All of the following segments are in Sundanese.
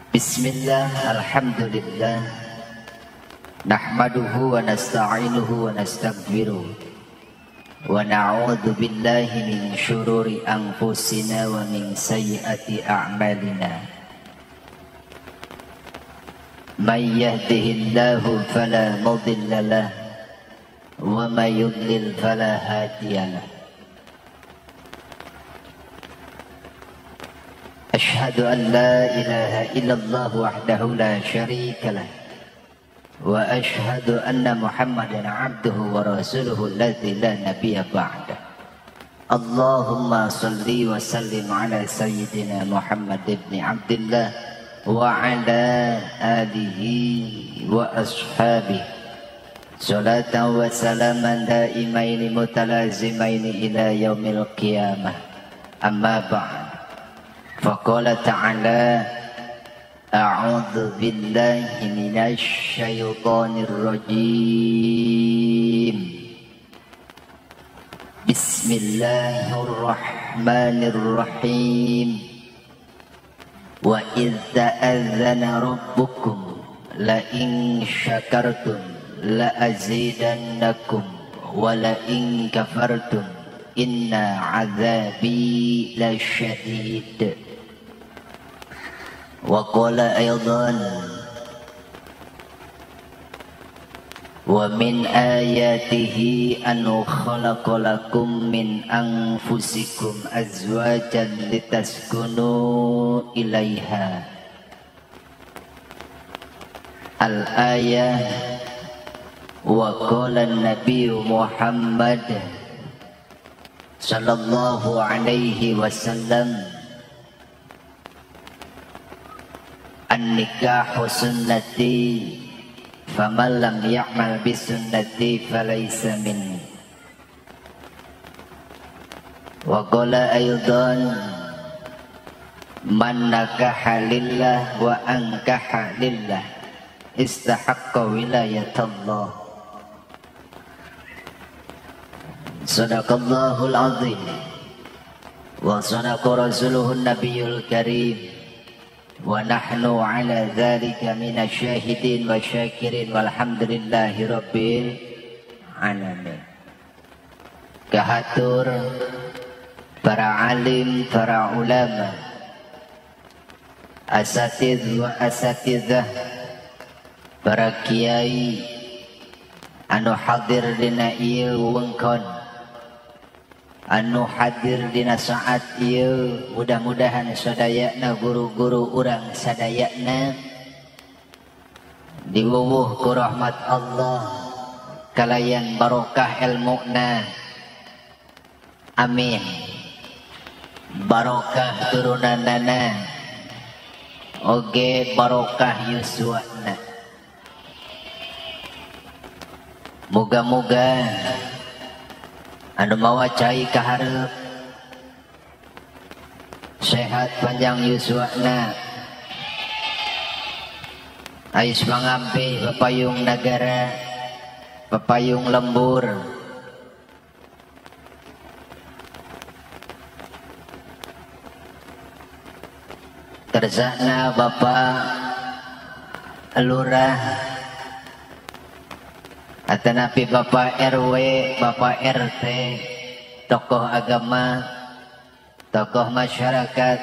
Bismillah, alhamdulillah, nahmaduhu wa nasta'inuhu wa nastaghfiruh wa na'udzu billahi min syururi anfusina wa min sayyiati a'malina. May yahdihillahu fala mudilla lahu wa may yudlil fala hadiya lahu. Ashhadu an la ilaha illallah wahdahu la syarika lah wa ashhadu anna Muhammadan abduhu wa rasuluhu alladzi la nabiyya ba'dah. Allahumma salli wa sallim ala sayyidina Muhammad ibn Abdillah wa ala alihi wa ashabihi salatan wa salaman daimaini mutalazimaini ila yaumil qiyamah. Amma ba'd. Faqala ta'ala, a'udzu billahi minasy syaithanir rajim. Bismillahirrahmanirrahim. Wa idz ta'adzana rabbukum la in syakartum la azidannakum wa la in kafartum inna 'adzabi lasyadid. Wa qala aidan, wa min ayatihi an khalaqa lakum min anfusikum azwajan litaskunu ilaiha. Al-ayah. Wa qala an-nabiy Muhammad sallallahu alaihi wasallam, an-nikahu sunnati faman lam ya'mal bi sunnati falaysa minni. Wa qala aidan, man nakaha lillah wa ankaha lillah istahaqqa wilayatallah. Sadaqallahul azim wa sadaqa rasuluhun nabiyul karim. Wa nahnu ala dzalika minasyahidin wa syakirin walhamdulillahi rabbil alamin. Kahatur para alim, para ulama, asatidz wa asatidzah, para kiai anu hadir dina ieu wengkon, anu hadir dina saat ieu, mudah-mudahan sadayana guru-guru urang sadayana diwuwuh ku rahmat Allah kalayan barokah ilmuna. Amin. Barokah turunanana oge barokah yuswana. Moga-moga anu mawa cai kaharep sehat panjang yuswana, ais mangampi pepayung nagara, pepayung lembur, terzana Bapak Lurah atanapi Bapak RW, Bapak RT, tokoh agama, tokoh masyarakat,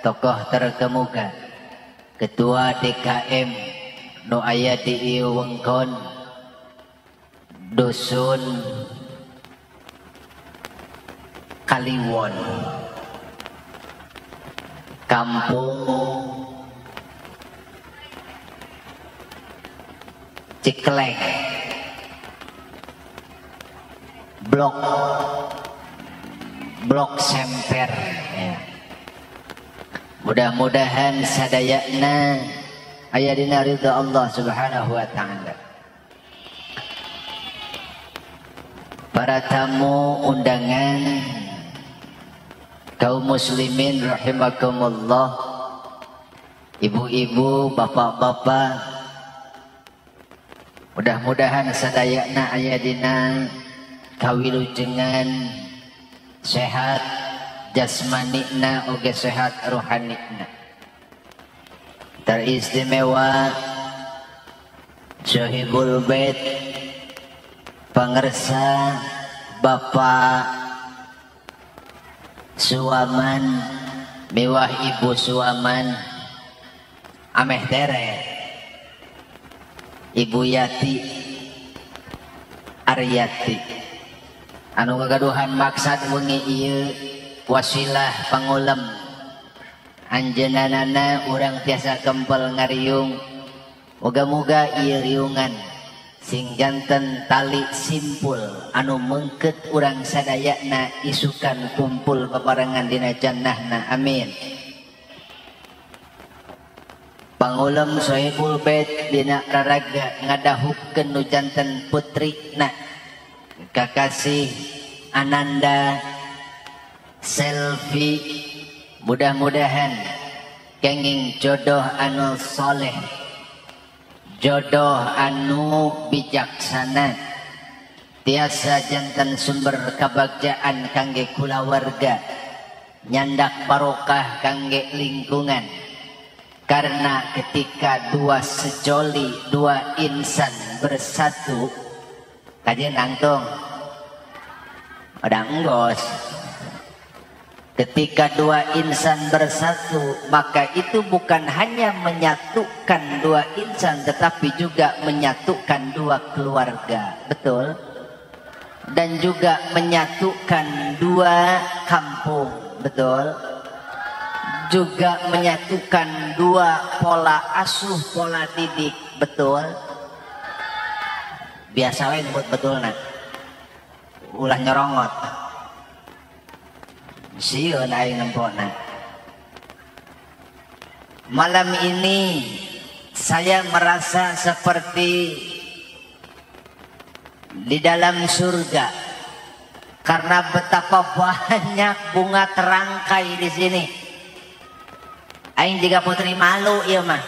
tokoh terkemuka, Ketua DKM nu aya di ieu wengkon Dusun Kaliwon, Kampung Cikeleng, Blok Semper ya. Mudah-mudahan sadayana aya dina ridha Allah Subhanahu wa ta'ala. Para tamu undangan kaum muslimin rahimakumullah, ibu-ibu, bapak-bapak, mudah-mudahan sadayana aya dina kawilujengan sehat jasmanina oge sehat rohanina. Teristimewa Sohibul Bait pangersa Bapak Suaman miwah Ibu Suaman ameh tere Ibu Yati Aryati anu kagaduhan maksad wengi ieu wasilah pangulem anjeunana urang tiasa kempel ngariung. Moga-moga ieu riungan sing janten tali simpul anu mengket urang sadayana isukan kumpul paparengan dina jannahna, amin. Pangulem Sohibul Bait dina raraga ngadahupkeun nu janten putrina kakasih Ananda Selvi, mudah-mudahan kenging jodoh anu soleh, jodoh anu bijaksana, tiasa janten sumber kebagjaan kangge kulawarga, nyandak barokah kangge lingkungan. Karena ketika dua sejoli, dua insan bersatu, kajian nangtung ada enggos. Ketika dua insan bersatu, maka itu bukan hanya menyatukan dua insan, tetapi juga menyatukan dua keluarga, betul? Dan juga menyatukan dua kampung, betul? Juga menyatukan dua pola asuh, pola didik, betul? Biasa we nyebut betul nak, ulah nyorongot. Sieun aing nempona. Malam ini saya merasa seperti di dalam surga karena betapa banyak bunga terangkai di sini. Aing juga putri malu ieu mah.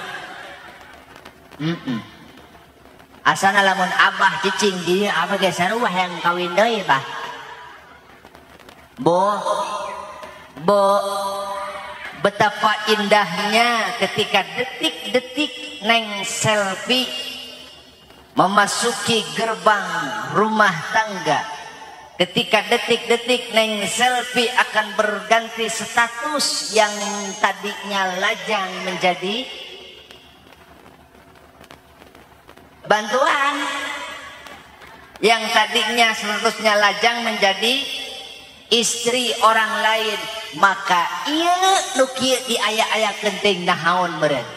Asana lamun abah cicing di abah ge sarua hayang kawin deui bah. Bo Bo, betapa indahnya ketika detik-detik Neng Selvi memasuki gerbang rumah tangga. Ketika detik-detik Neng Selvi akan berganti status yang tadinya lajang menjadi bantuan, yang tadinya statusnya lajang menjadi istri orang lain, maka ieu nu kieu diaya-aya kenting nahaon meureun.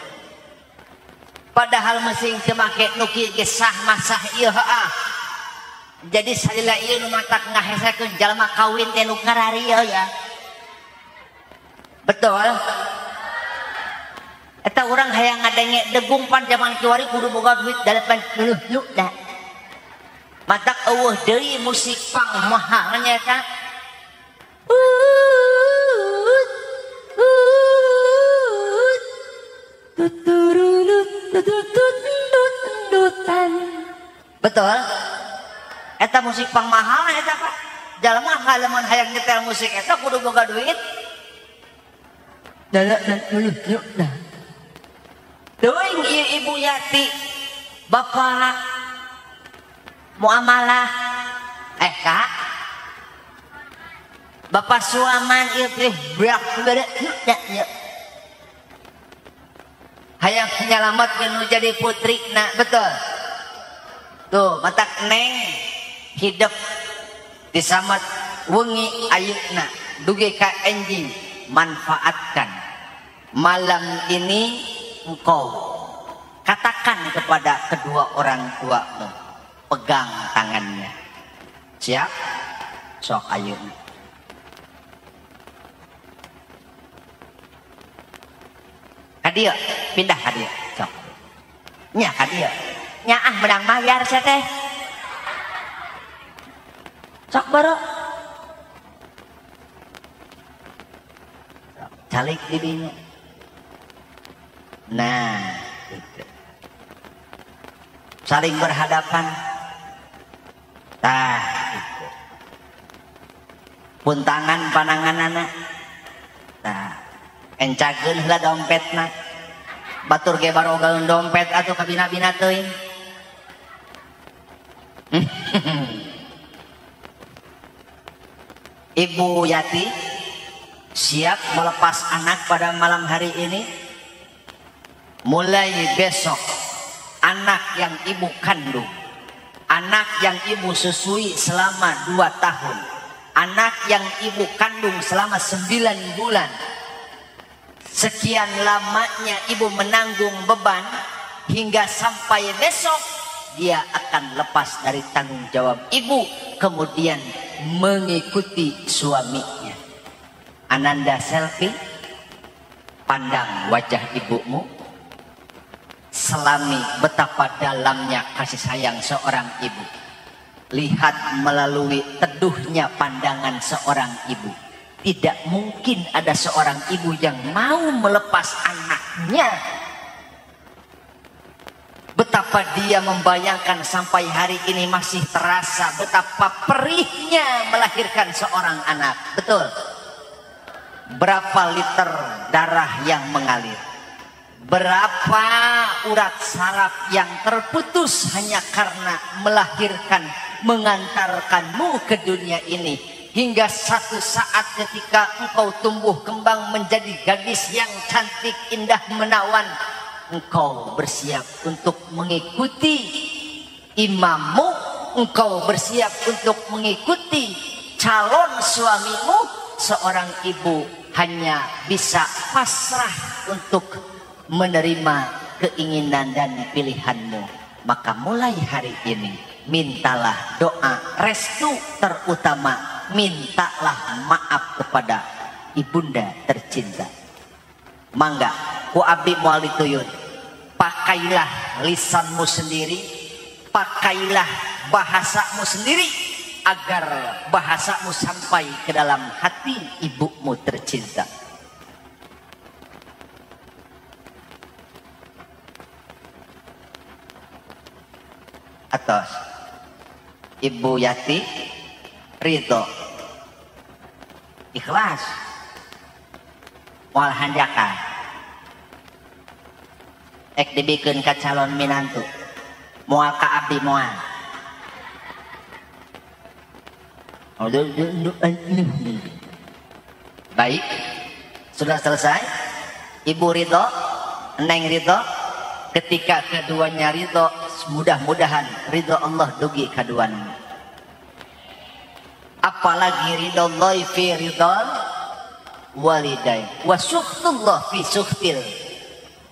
Padahal mesing teu make nu kieu ge sah masah ieu heeh. Jadi salila ieu nu matak ngahesekeun jalma kawin teh nu kararieu ya. Betul? Eta urang hayang ngadenge degung pan jaman kiwari kudu boga duit 80 juta. Matak eueuh deui musik pang mahal nya eta. Betul? Eta musik pang mahal eta Pak. Jalma lamun hayang nyetel musik eta kudu boga duit 80 juta. Teuing ieu Ibu Yati, Bapak Muamalah, Kak, Bapak Suaman ieu teh berak ya ya. Hayang nyalametkeun nu jadi putrina, betul? Tuh, matak Neng hidup disamat wengi ayeuna dugi ka enjing, manfaatkan malam ini. Engkau katakan kepada kedua orang tuamu, pegang tangannya. Siap? Sok ayeuna. Ka dieu, pindah ka dieu, sok. Nya ka dieu. Nya ah menang bayar sia teh. Sok boro. Calik di dinya. Nah, gitu. Saling berhadapan. Tah, gitu. Puntangan pananganana. Tah, encakeun heula dompetna. Batur ge barogaeun dompet atuh kabina-bina teuing. Ibu Yati siap melepas anak pada malam hari ini? Mulai besok anak yang ibu kandung, anak yang ibu susui selama 2 tahun, anak yang ibu kandung selama 9 bulan, sekian lamanya ibu menanggung beban, hingga sampai besok dia akan lepas dari tanggung jawab ibu, kemudian mengikuti suaminya. Ananda selfie, pandang wajah ibumu, selami betapa dalamnya kasih sayang seorang ibu. Lihat melalui teduhnya pandangan seorang ibu. Tidak mungkin ada seorang ibu yang mau melepas anaknya. Betapa dia membayangkan sampai hari ini masih terasa betapa perihnya melahirkan seorang anak. Betul. Berapa liter darah yang mengalir, berapa urat saraf yang terputus hanya karena melahirkan, mengantarkanmu ke dunia ini. Hingga satu saat ketika engkau tumbuh kembang menjadi gadis yang cantik, indah, menawan, engkau bersiap untuk mengikuti imammu, engkau bersiap untuk mengikuti calon suamimu. Seorang ibu hanya bisa pasrah untuk menerima keinginan dan pilihanmu. Maka mulai hari ini mintalah doa restu, terutama mintalah maaf kepada ibunda tercinta. Mangga ku abdi moal dituyun, pakailah lisanmu sendiri, pakailah bahasamu sendiri, agar bahasamu sampai ke dalam hati ibumu tercinta. Atos Ibu Yati ridho, ikhlas, moal hanjakal, ek dibikeun ka calon minantu, moal ka abdi moal. Baik, sudah selesai. Ibu ridho, Neng ridho. Ketika keduanya ridho, mudah-mudahan ridho Allah dugi kaduana. Apalagi ridho Allah fi ridhol walidain wa sukhtullah fi sukhtil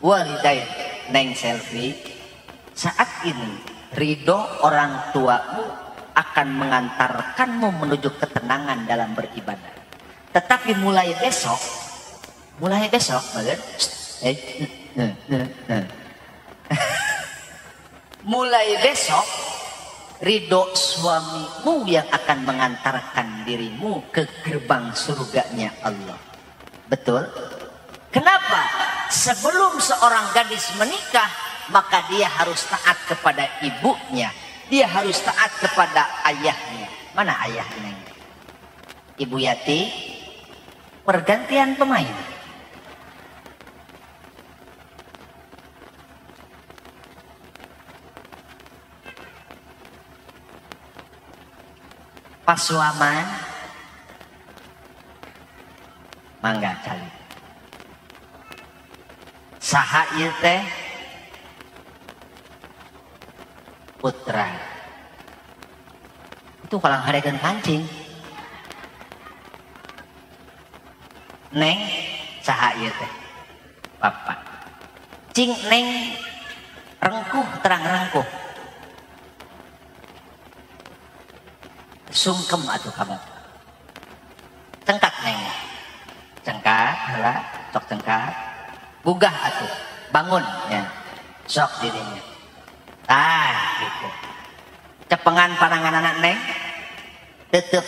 walidain. Neng selfie, saat ini ridho orang tuamu akan mengantarkanmu menuju ketenangan dalam beribadah. Tetapi mulai besok, mulai besok ridho suamimu yang akan mengantarkan dirimu ke gerbang surganya Allah. Betul? Kenapa? Sebelum seorang gadis menikah, maka dia harus taat kepada ibunya. Dia harus taat kepada ayahnya. Mana ayahnya? Ibu Yati, pergantian pemain. Pasuaman, mangga cali. Saha ieu teh? Putra. Itu kalau harekeun kancing. Neng, saha ieu teh? Bapak. Cing neng rengkuh terang rengkuh. Sungkem atuh ka bapak. Cengkat neng. Cengkat heula, sok cengkat. Gugah atuh, bangun ya. Sok dirinya. Tah gitu. Cepengan panangan anak neng tetep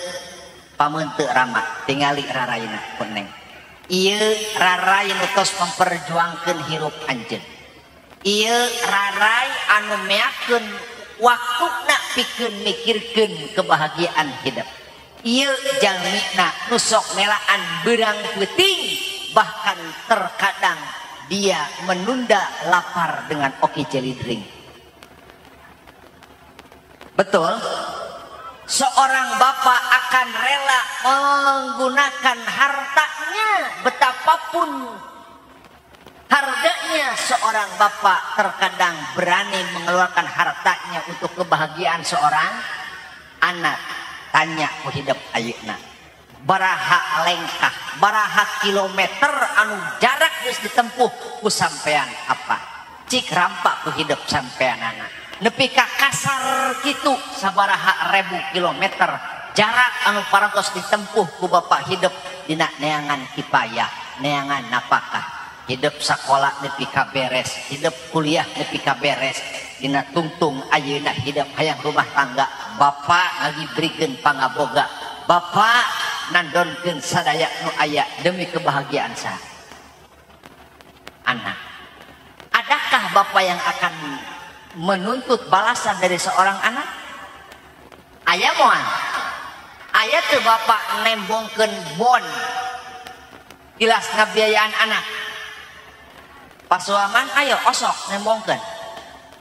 pameunteuk rama, tingali raraina ku neng. Ieu rarai nu tos memperjuangkeun hirup anjeun. Ieu rarai anu meakeun waktuna pikeun mikirkeun kebahagiaan hidup. Ieu jalmina nu sok melaan beurang peuting, bahkan terkadang Dia menunda lapar dengan Oki Jelly Drink. Betul? Seorang bapak akan rela menggunakan hartanya betapapun harganya. Seorang bapak terkadang berani mengeluarkan hartanya untuk kebahagiaan seorang anak. Tanya ku hidup ayeuna. Baraha lengkah, baraha kilometer anu jarak geus ditempuh ku sampean apa? Cik rampak ku hidup sampean anak. Nepi ka kasar kitu sabaraha ribu kilometer jarak anu parantos ditempuh ku bapak hidup dina neangan kipayah, neangan napakah. Hidup sekolah nepi ka beres, hidup kuliah nepi ka beres, dina tungtung ayeuna hidup hayang rumah tangga, bapak ngagibrikeun pangaboga, bapak nandonkeun sadaya nu aya demi kebahagiaan sa anak. Adakah bapak yang akan menuntut balasan dari seorang anak? Aya moal. Aya teu bapak nembongkeun bon tilas ngabiayaan anak. Pasuaman ayo osok nembongkeun.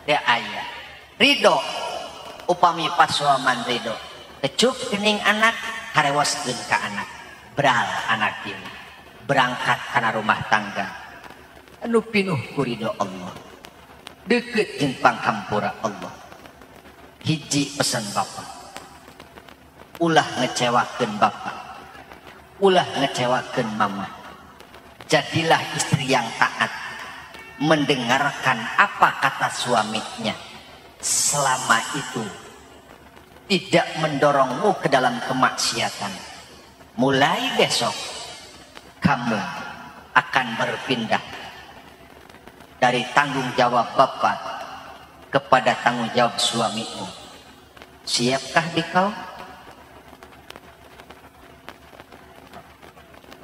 Dia aya. Ridho upami pasuaman ridho. Kecup kening anak, harewoskeun ka anak. Bral anak ieu. Berangkat kana rumah tangga. Anu pinuh ku ridho Allah. Deket jeung panghampura Allah. Hiji pesan bapak. Ulah ngecewakeun bapak. Ulah ngecewakeun mama. Jadilah istri yang taat. Mendengarkan apa kata suaminya. Selama itu tidak mendorongmu ke dalam kemaksiatan. Mulai besok kamu akan berpindah dari tanggung jawab bapak kepada tanggung jawab suamimu. Siapkah dikau?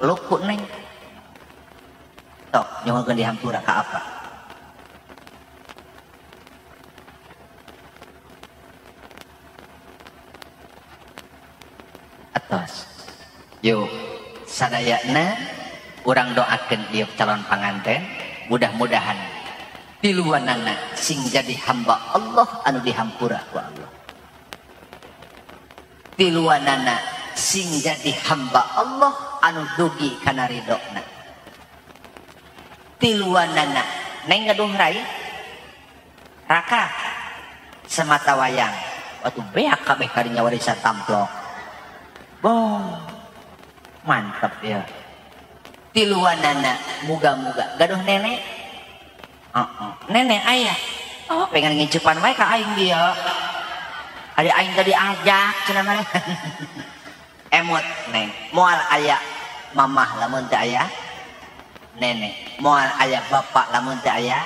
Luku neng. Tok nyuhunkeun dihampura ka apa? Atos. Yuk, sadayana urang doakeun ieu calon panganten, mudah-mudahan tiluanana sing jadi hamba Allah anu dihampura ku Allah. Tiluanana sing jadi hamba Allah anu dugi kana ridona. Tiluanana neng gaduh rai raka semata wayang waktu beak kabeh karinya warisan tamplok. Boh, mantap ya. Tiluanana muga-muga gaduh nenek. Nenek ayah. Oh, pengen ngincepan wae ka aing dia. Ada aing tadi ajak cenah mah. Emot neng, moal aya mamah lamun teu aya nenek, moal aya bapak lamun teu aya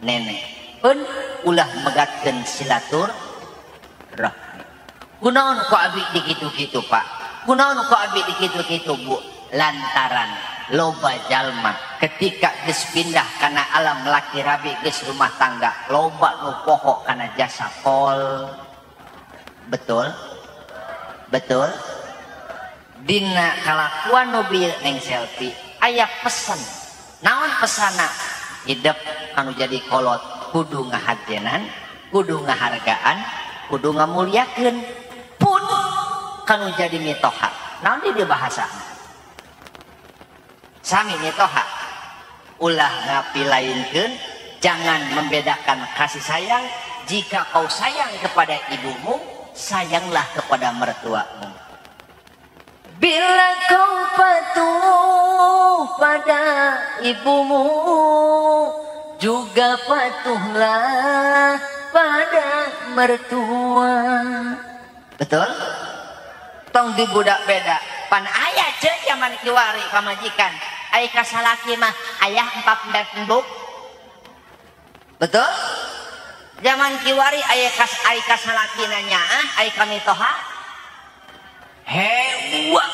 nenek. Pun ulah megatkeun silaturahmi. Kunaon ku abi dikitu-kitu Pak? Kunaon ku abi dikitu-kitu Bu? Lantaran loba jalma ketika geus pindah kana alam laki rabi geus rumah tangga, loba nu poho kana jasa kol. Betul? Betul? Dina kalakuan nu bieu neng selfie aya pesan. Naon pesana? Hidup kanu jadi kolot kudu ngahajenan, kudu ngahargaan, kudu ngamuliakeun, pun kanu jadi mitoha. Naon di bahasa? Sami mitoha. Ulah ngapilainkeun, jangan membedakan kasih sayang. Jika kau sayang kepada ibumu, sayanglah kepada mertuamu. Bila kau patuh pada ibumu, juga patuhlah pada mertua. Betul? Tong dibudak beda. Pan ayah cek zaman kiwari pamajikan. Ai kasalaki mah ayah empat embuk. Betul? Zaman kiwari ayah kas ai kasalaki nanya ah ai kami toha. Hewa.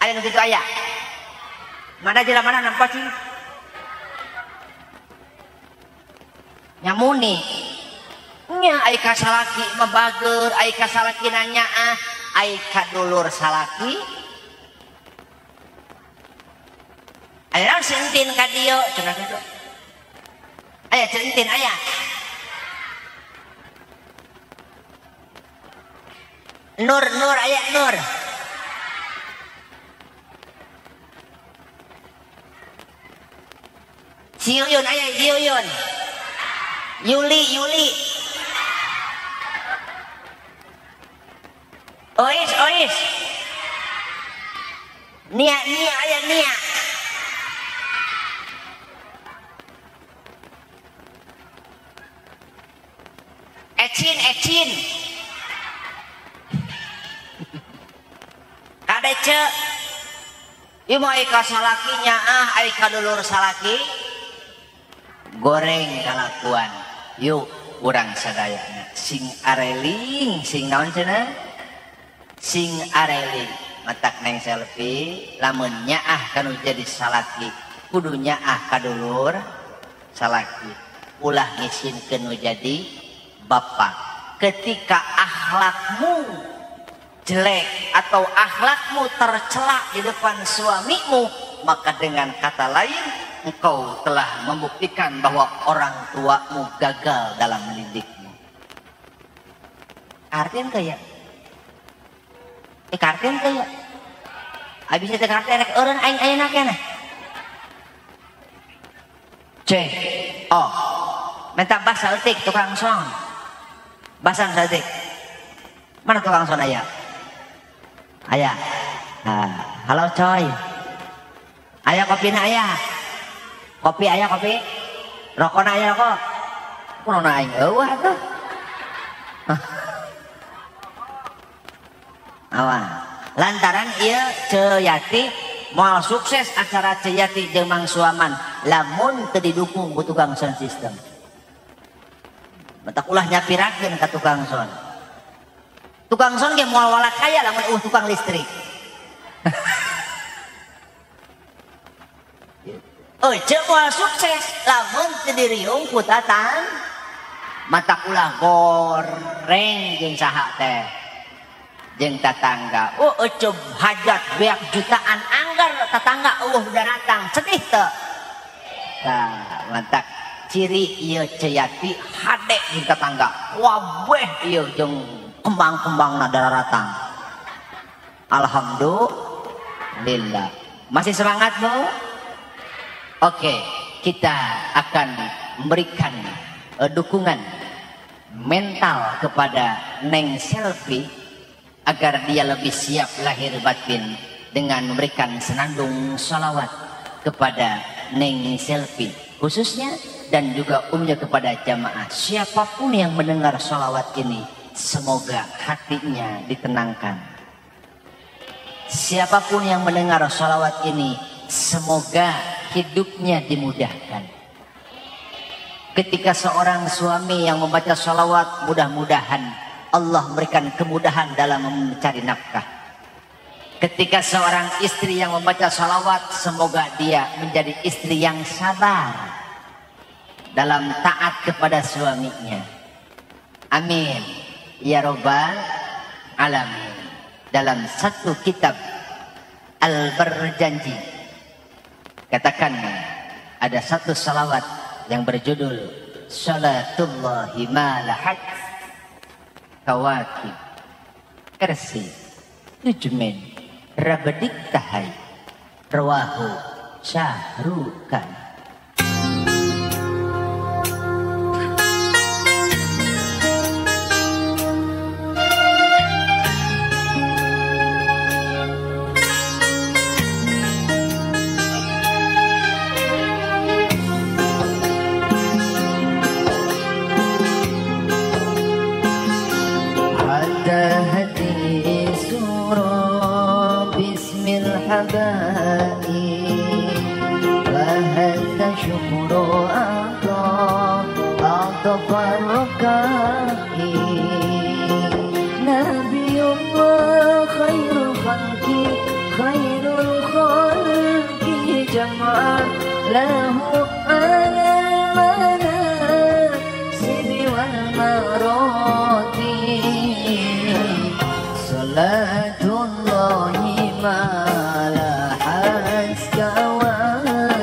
Aya nu kitu aya. Mana jela mana nampak sih? Nyamuni. Nya ai kasalaki mah bager, ai kasalaki nanya ah, ai kadulur salaki. Aya naon si Entin ka dieu cenah kitu. Aya si Entin aya. Nur Nur aya Nur. Si Yuyun aya si Yuyun. Yuli Yuli. Ois Ois. Nia Nia aya Nia. Ecin Ecin. Kade ce. Ieu mah ai ka salaki nyaah ai ka dulur salaki goreng kalakuan. Yuk urang sadayana sing areling sing naon cenah? Sing areling matak neng selfie lamun nyaah kanu jadi salaki kudu nyaah ka dulur salaki ulah ngisinkeun nu jadi bapak. Ketika akhlakmu jelek atau akhlakmu tercela di depan suamimu, maka dengan kata lain engkau telah membuktikan bahwa orang tuamu gagal dalam mendidikmu. Artian kayak karten kayak abis itu karten rek eureun aing ayeuna keneh. C oh minta bas saeutik tukang son. Basang saeutik. Mana tukang son aya? Aya. Nah, halo coy. Aya kopina aya. Kopi aya kopi. Rokona aya rokok. Kunaon aing eueuh atuh. Awan. Lantaran ieu Ceyati moal sukses acara Ceyati jeung Mang Suaman lamun teu didukung ku tukang sound system. Matak ulah nyapirakeun ka tukang sound. Tukang sound ge moal walak kaya lamun eueuh tukang listrik. Oh, ceu moal sukses lamun teu diriung ku tatang. Matak ulah goreng jeung saha teh. Jeung tatangga. Oh, eceu hajat beak jutaan anggar tatangga eueuh daratang sedih teu. Tah, mantak ciri ieu Ceyati hade jeung tatangga. Wabeh ieu jeung kembang-kembangna daratang. Alhamdulillah. Masih semangat, Bu? Oke, kita akan memberikan dukungan mental kepada Neng Selfie agar dia lebih siap lahir batin dengan memberikan senandung sholawat kepada Neng Selfie khususnya dan juga umumnya kepada jamaah. Siapapun yang mendengar sholawat ini, semoga hatinya ditenangkan. Siapapun yang mendengar sholawat ini, semoga hidupnya dimudahkan. Ketika seorang suami yang membaca sholawat, mudah-mudahan Allah memberikan kemudahan dalam mencari nafkah. Ketika seorang istri yang membaca sholawat, semoga dia menjadi istri yang sabar dalam taat kepada suaminya. Amin ya robbal alamin. Dalam satu kitab Al-Berjanji katakan ada satu salawat yang berjudul Salatullahi malahat kawakib kersi tujmen rabedik tahai rawahu syahrukan. Salatullahi malahat kawakib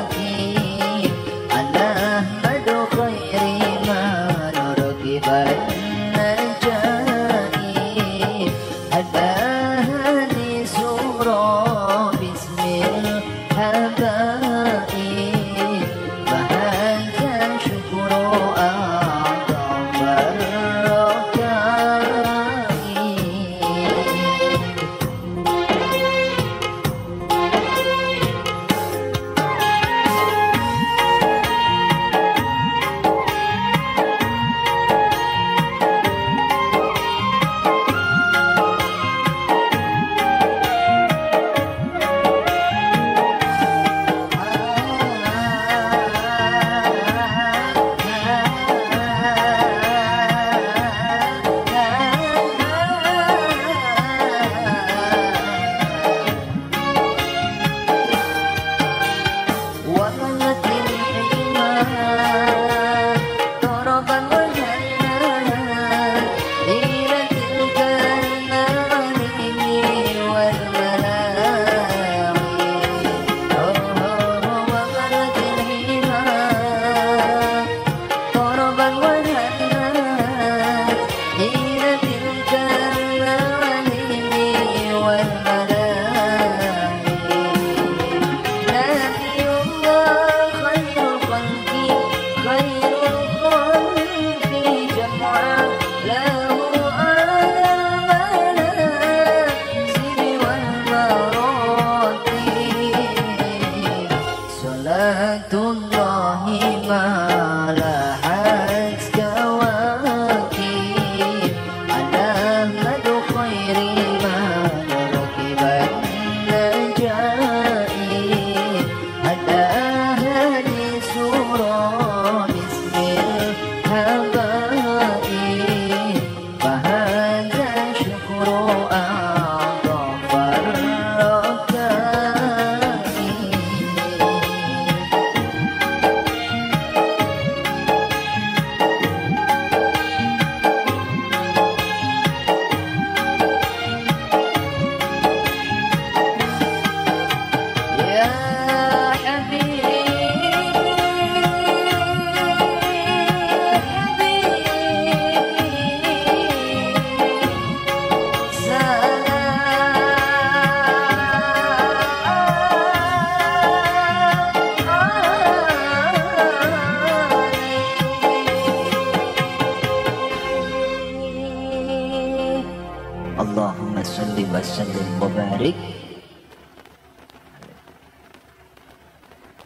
Allahumma salli wa sallim wa barik.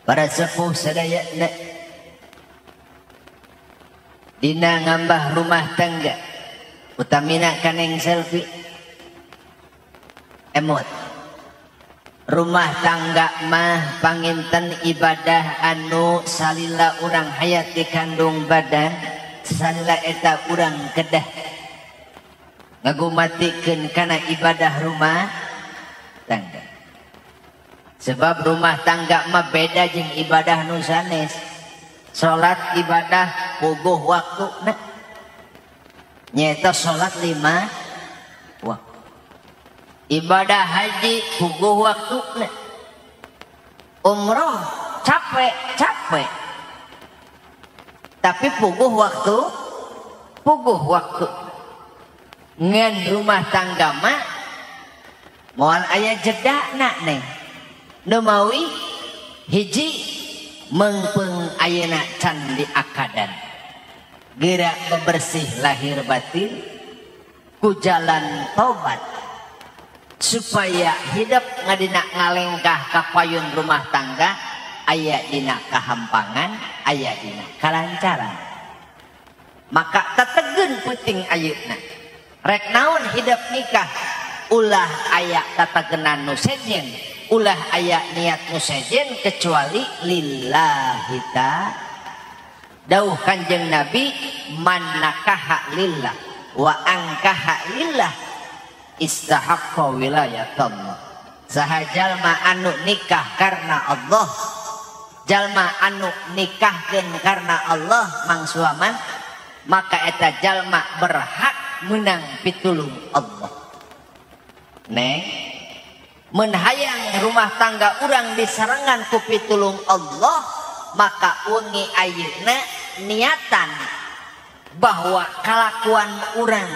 Para sepuh sadayana dina ngambah rumah tangga utamina kaneng selfie emot rumah tangga mah panginten ibadah anu salila urang hayat di kandung badan salila eta urang kedah ngagumatikeun kana ibadah rumah tangga. Sebab rumah tangga mah beda jeung ibadah nu sanes. Salat ibadah puguh waktuna. Nyaeta salat 5 waktu. Ibadah haji puguh waktuna. Umroh capek capek. Tapi puguh waktu, puguh waktu. Ngan rumah tangga mah moal aya jedana neng. Nemawi hiji mengpeng ayeuna can di akadan. Gerak bebersih lahir batin ku jalan tobat supaya hidup ngadina ngalengkah ka payun rumah tangga aya dina kahampangan aya dina kalancaran. Maka tetegeun peuting ayeuna. Rek naon hidup nikah ulah aya tatagenan nu sejen, ulah aya niat nu sejen kecuali lillahi ta'ala. Dauh Kanjeng Nabi man nakaha lillah wa angkaha lillah istahaqqa wilayatallah. Saha jalma anu nikah karena Allah, jalma anu nikahkeun karena Allah mangsuaman, maka eta jalma berhak menang pitulung Allah. Neng menhayang rumah tangga urang diserengan ku pitulung Allah, maka wengi ayeuna niatan bahwa kalakuan urang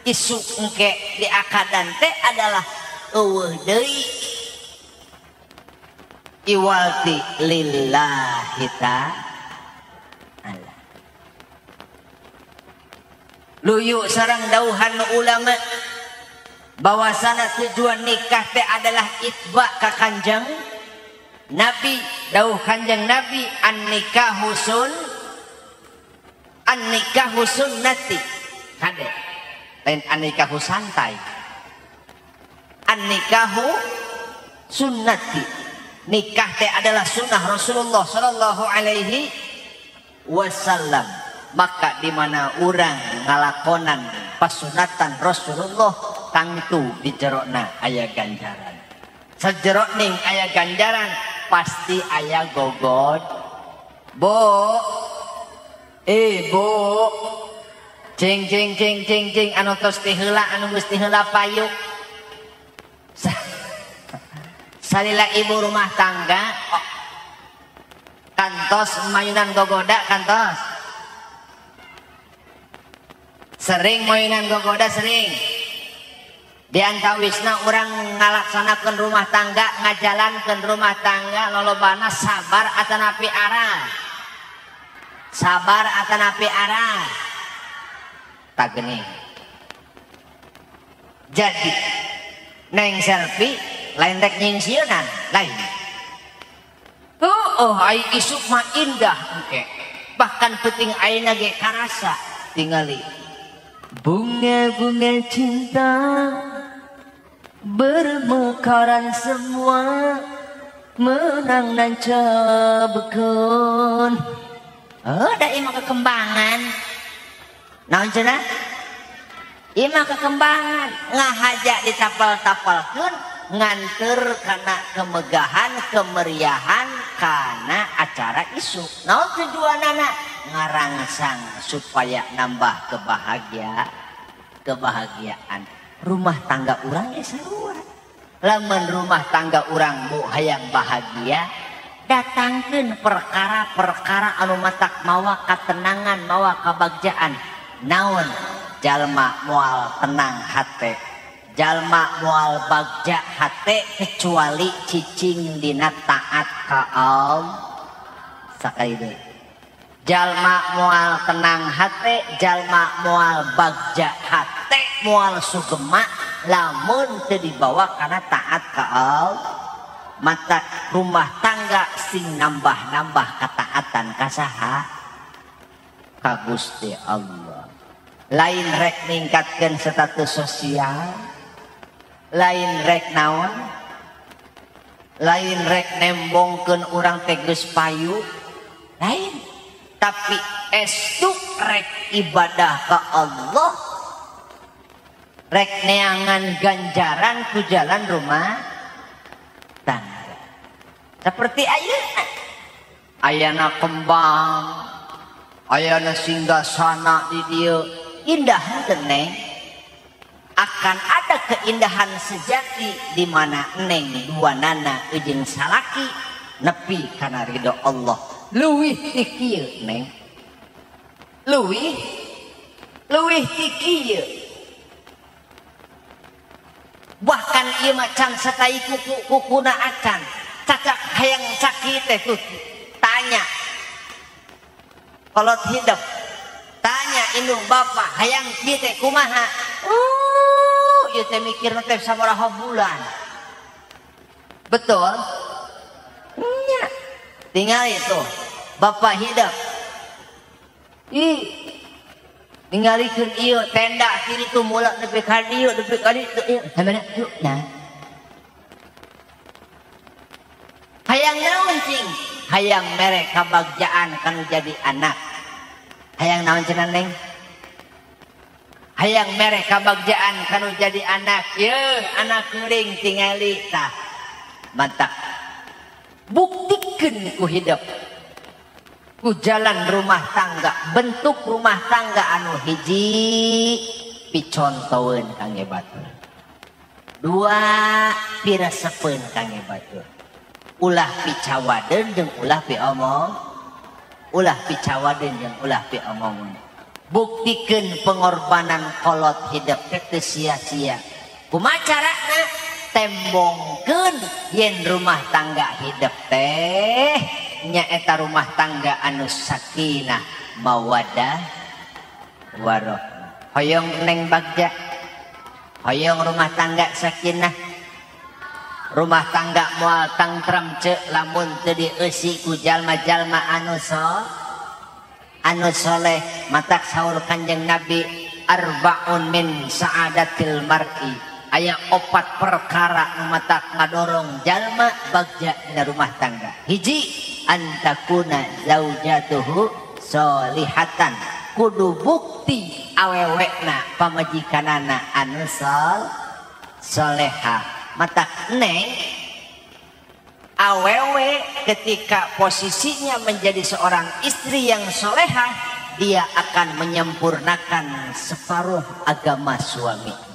isuk engke di akadan teh adalah eueuh deui Iwalti lillahi ta'ala. Luyu sarang dauhan ulama bahwasana tujuan nikah teh adalah itba ka Kanjeng Nabi. Dauh Kanjeng Nabi an-nikahu sun an-nikahu sunnati. Kade lain an-nikahu santai. An-nikahu sunnati. Nikah teh adalah sunnah Rasulullah sallallahu alaihi wasallam. Maka di mana urang ngalakonan pasunatan Rasulullah tangtu di jerokna aya ganjaran. Sajerok ning aya ganjaran pasti aya gogod. Bo bo cing cing cing cing cing anu tos ti heula anu geus ti heula payu. Salila ibu rumah tangga kantos mainan gogoda kantos. Sering mainan gogoda sering. Di antawisna urang ngalaksanakeun rumah tangga, ngajalankeun rumah tangga lolobana sabar atanapi arah. Sabar atanapi arah. Tageni. Jadi neng selfie lain rek nyingsieunan, lain. Oh, ai isuk mah indah engke. Bahkan penting ayeuna ge karasa tingali. Bunga-bunga cinta bermekaran semua menang nancebkeun. Oh, da ieu mah kekembangan. Naon cenah? Ieu mah kekembangan, ngahaja ditapal-tapalkeun nganter kana kemegahan, kemeriahan kana acara isuk. Naon tujuanana? Ngarangsang supaya nambah kebahagiaan rumah tangga urang ge sarua. Lamun rumah tangga urang bu hayang bahagia, datangkeun perkara-perkara anu matak mawa katenangan, mawa kabagjaan. Naon? Jalma moal tenang hate, jalma moal bagja hate kecuali cicing dina taat ka Allah. Sakali deui. Jalma moal tenang hate, jalma moal bagja hate, moal sugema lamun teu dibawa kana taat ka Allah. Mata rumah tangga sing nambah-nambah ketaatan ka saha? Ka Gusti Allah. Lain rek ningkatkeun status sosial, lain rek naon, lain rek nembongkeun urang teh geus payu, lain. Tapi estu rek ibadah ke Allah, rek neangan ganjaran ku jalan rumah tangga. Seperti ayeuna, ayana kembang, ayana singgasana di dieu, indah henteu neng. Akan ada keindahan sejati di mana neng dua nana jeung salaki nepi kana ridho Allah. Leuwih ti kieu neng, leuwih leuwih ti kieu. Bahkan ieu mah can satai kuku-kukuna acan cacak hayang sakit teh tuh. Tanya kolot hidup, tanya indung bapak hayang kieu teh kumaha. Ieu teh mikirna teh sabaraha bulan. Betul? Nya. Tinggal itu bapak hidup. Ih, ningalikeun ieu tenda kiri tuh mulak nepi ka dieu nepi ka ditu ieu. Hamana yuk nah. Hayang naon cing? Hayang mere kabagjaan kanu jadi anak. Hayang naon cenah neng? Hayang mere kabagjaan kanu jadi anak. Ye, anak kuring tingali tah. Mantap. Buktikeun ku hidup, ku jalan rumah tangga, bentuk rumah tangga anu hiji picontoeun kangge batur, dua piresepeun kangge batur, ulah picawadeun jeung ulah piomong, ulah picawadeun jeung ulah piomong. Buktikeun pengorbanan kolot hidup teh teu sia-sia. Kumaha carana? Tembongkeun yen rumah tangga hidup teh nyaeta rumah tangga anu sakinah mawaddah warohmah. Hoyong Neng Bagja, hoyong rumah tangga sakinah, rumah tangga moal tangtrem ceu lamun teu dieusi ku jalma-jalma anu anu soleh. Matak saur Kanjeng Nabi arbaun min sa'adatil mar'i, aya opat perkara nu matak ngadorong jalma bagja dina rumah tangga. Hiji, antakuna zaujatuhu solihatan, kudu bukti awewekna pamajikanana anu soleha. Matak neng awewe ketika posisinya menjadi seorang istri yang soleha, dia akan menyempurnakan separuh agama suami.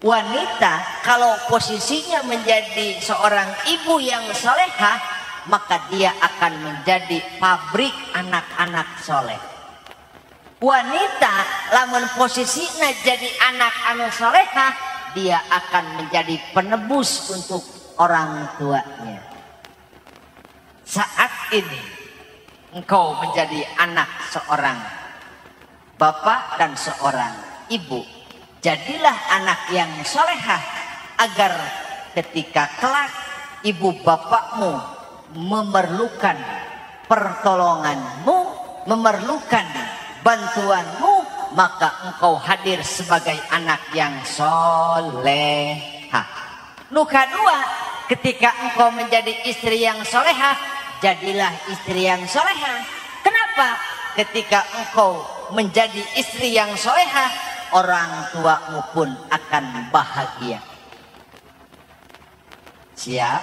Wanita kalau posisinya menjadi seorang ibu yang soleha, maka dia akan menjadi pabrik anak-anak soleh. Wanita lamun posisinya jadi anak anu soleha, dia akan menjadi penebus untuk orang tuanya. Saat ini engkau menjadi anak seorang bapak dan seorang ibu. Jadilah anak yang solehah agar ketika kelak ibu bapakmu memerlukan pertolonganmu, memerlukan bantuanmu, maka engkau hadir sebagai anak yang solehah. Nu kadua, ketika engkau menjadi istri yang solehah, jadilah istri yang solehah. Kenapa? Ketika engkau menjadi istri yang solehah, orang tuamu pun akan bahagia. Siap?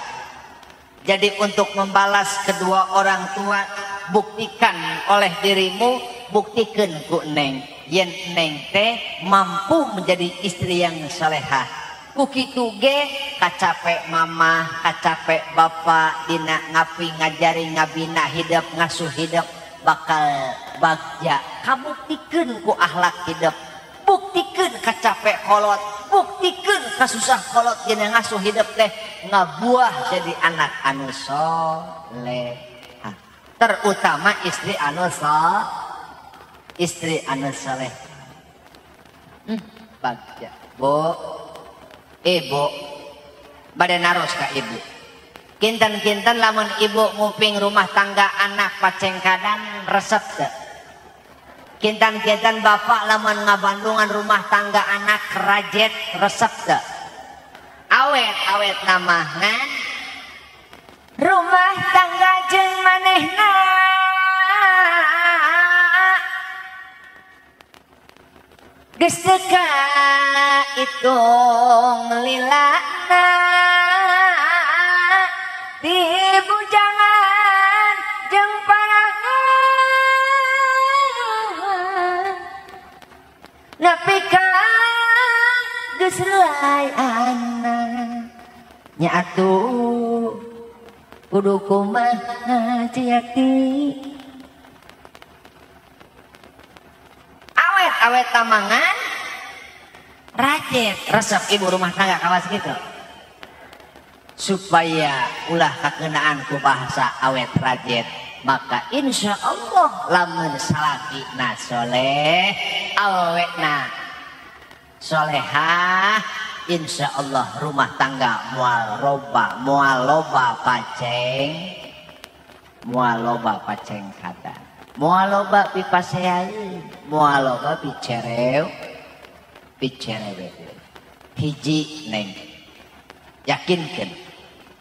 Jadi untuk membalas kedua orang tua, buktikan oleh dirimu, buktikan ku neng, yen neng teh mampu menjadi istri yang solehah. Ku kitu ge kacape mama, kacape bapak, dina ngapi ngajari ngabina hidup ngasuh hidup bakal bagja. Kabuktikeun ku akhlak hidup, buktikeun kacape kolot, buktikeun kasusah kolot dina ngasuh hidup teh ngabuah jadi anak anu solehah. Terutama istri anu istri anu soleh. Bagja. Bu, ibu, bade naros ka ibu. Kinten-kinten lamun ibu nguping rumah tangga anak pacengkadan resep teu? Kinten-kinten bapak lamun ngabandungan rumah tangga anak rajet resep teu? Awet-awet nama ngan rumah tangga jeung manehna geus teu kaitung lilana ti bujangan jeung parangan nepi ka geus reuay anak. Nya atuh kudu kumaha Ciyati? Awet-awet tamangan rajet resep ibu rumah tangga kawas gitu, supaya ulah kakenaan ku bahasa awet rajet, maka insya Allah lamun salaki na soleh, awetna solehah, insya Allah rumah tangga moal roba, moal loba paceng, moal loba paceng kata, moal loba pipaseai, moal loba picereu, picerewet. Hiji neng, yakinkan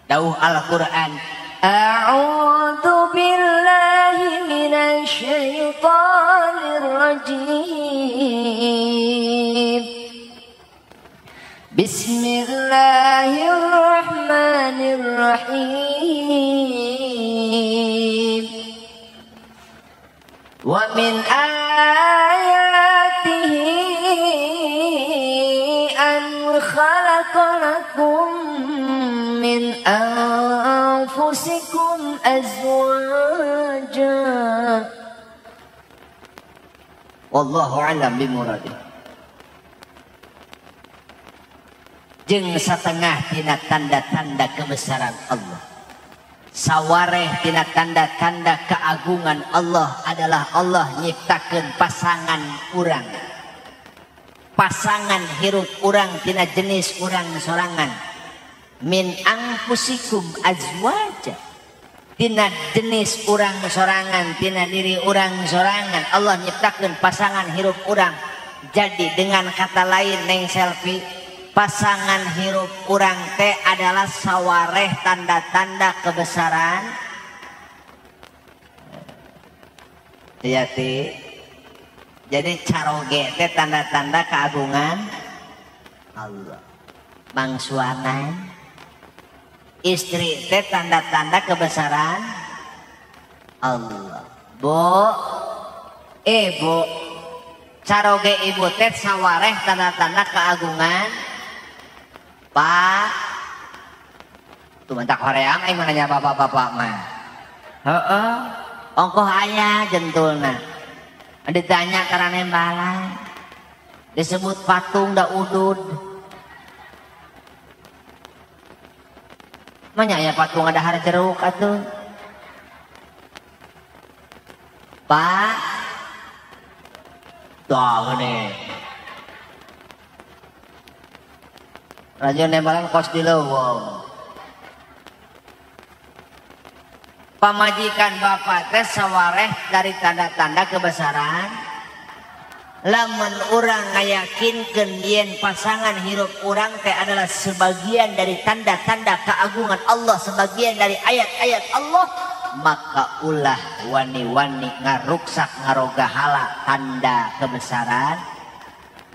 dauh Al-Quran, A'udzu billahi minasyaitonir rajim. Bismillahirrahmanirrahim. Wa min ayatihi an khalaqa lakum min anfusikum azwaja. Wallahu a'lam bimuradih. Jeung satengah tina tanda-tanda kebesaran Allah. Sawareh tina tanda-tanda keagungan Allah adalah Allah nyiptakeun pasangan urang. Pasangan hirup urang tina jenis urang sorangan. Min anfusikum azwaja. Tina jenis urang sorangan, tina diri urang sorangan. Allah nyiptakeun pasangan hirup urang. Jadi dengan kata lain neng selfie, pasangan hirup urang teh adalah sawareh tanda-tanda kebesaran. Hati. Jadi caroge teh tanda-tanda keagungan Allah. Mangsuana istri teh tanda-tanda kebesaran Allah. Bu, ibu, caroge ibu teh sawareh tanda-tanda keagungan. Pak, tuh mentak hoream aing nanya bapak-bapak mah. Heeh, ongkoh aya jentulna. Ditanya karena nembalan. Disebut patung da udud. Manya aya patung ada har jeruk atuh. Pak, tuh gede. Raja nembalan kos di leuweung. Pamajikan bapak teh sawareh dari tanda-tanda kebesaran. Lamun urang ngayakinkeun yen pasangan hirup urang teh adalah sebagian dari tanda-tanda keagungan Allah, sebagian dari ayat-ayat Allah, maka ulah wani-wani ngaruksak ngarogahala tanda kebesaran.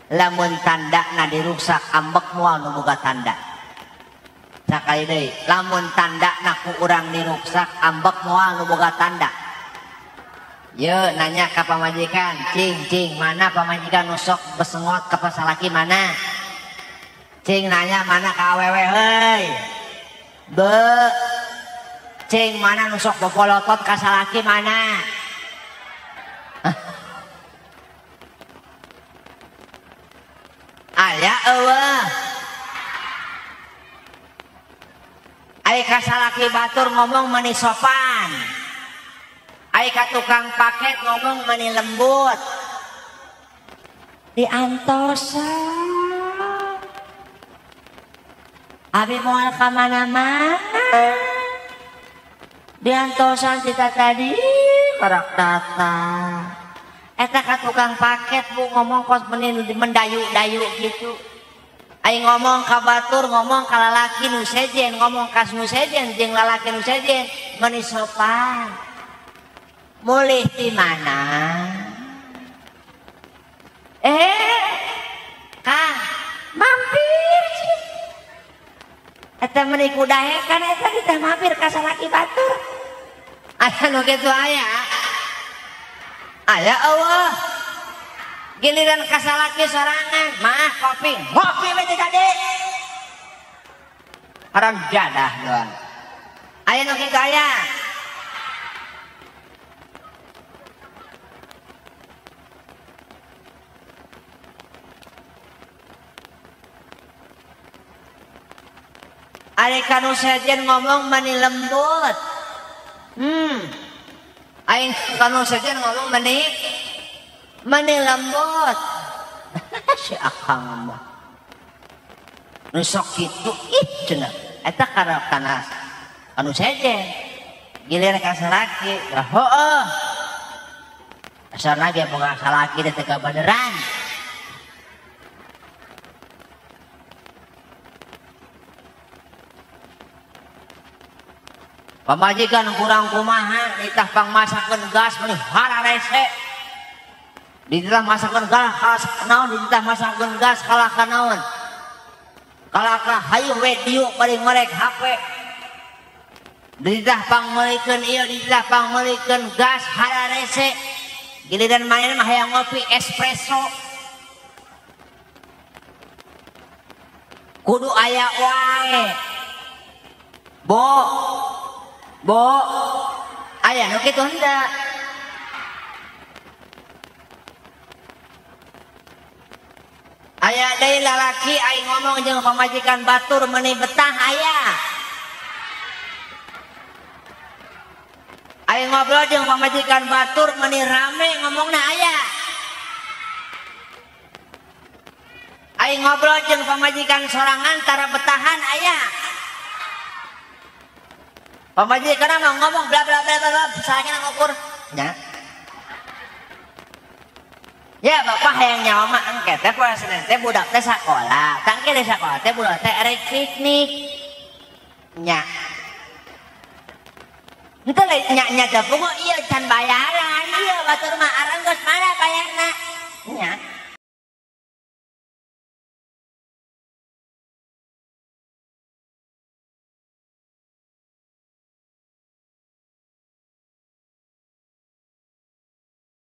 Lamun tanda na diruksak ambek moal nu boga tanda. Sakali deui, lamun tanda na ku urang diruksak ambek moal nu boga tanda. Ye nanya ka pamajikan, cing cing mana pamajikan nu sok besengot ka pasalaki mana? Cing nanya mana ka awewe heuy. Be. Cing mana nu sok bopolotot ka salaki mana? Aya eueuh. Ai ka salaki batur ngomong meni sopan. Ai ka tukang paket ngomong meni lembut. Diantosan. Abi moal ka mana-mana. Diantosan kita tadi karak datang. Eta ka tukang paket bu ngomong kos mendayu-dayu gitu. Aing ngomong ka batur, ngomong ka lalaki nu sejen, ngomong ka nu sejen jeung lalaki nu sejen meuni sopan. Mulih di mana? Kang, mampir. Eta meuni kudahekan eta ditah mampir ka salaki batur. Aya nu kitu aya. Aya Allah. Giliran kasalaki sorangan, maah kopi, ngopi we teh tadi. Haram jadah doang. Aya nu kitu aya. Ari kanu sejen ngomong mani lembut. Aing kanu sejen ngomong mani lembut. Si akang mah nu sok kitu ih cenah. Eta kana kana anu sejen. Giliran ka salaki, heueuh. Asal lagi boga salaki teh teu kabeneran. Pamajikan kurang kumaha ditah pangmasakeun gas meni hararese. Dititah masakeun gas naon, dititah masakeun gas kalah ka naon. Kalah ka hayu we diuk bari ngorek HP. Dititah pangmeulikeun ieu, dititah pangmeulikeun gas hararese. Giliran manehna mah hayang ngopi espresso. Kudu aya wae. Bo Bo, aya nu kitu henteu. Aya deui lalaki aing ngomong jeung pamajikan batur meuni betah aya. Aing ngobrol jeung pamajikan batur meuni rame ngomongna aya. Aing ngobrol jeung pamajikan sorangan tara betahan aya. Pamajikan mah ngomong bla bla bla bla salahna ngukur nya. Ya bapak hayang nyawa mah engke teh poe Senin teh budak teh sakola. Tangke teh sakola teh budak teh erek piknik. Nya. Henteu lain nya nya teh pungo ieu can bayaran ieu batur mah arang geus mana bayarna. Nya.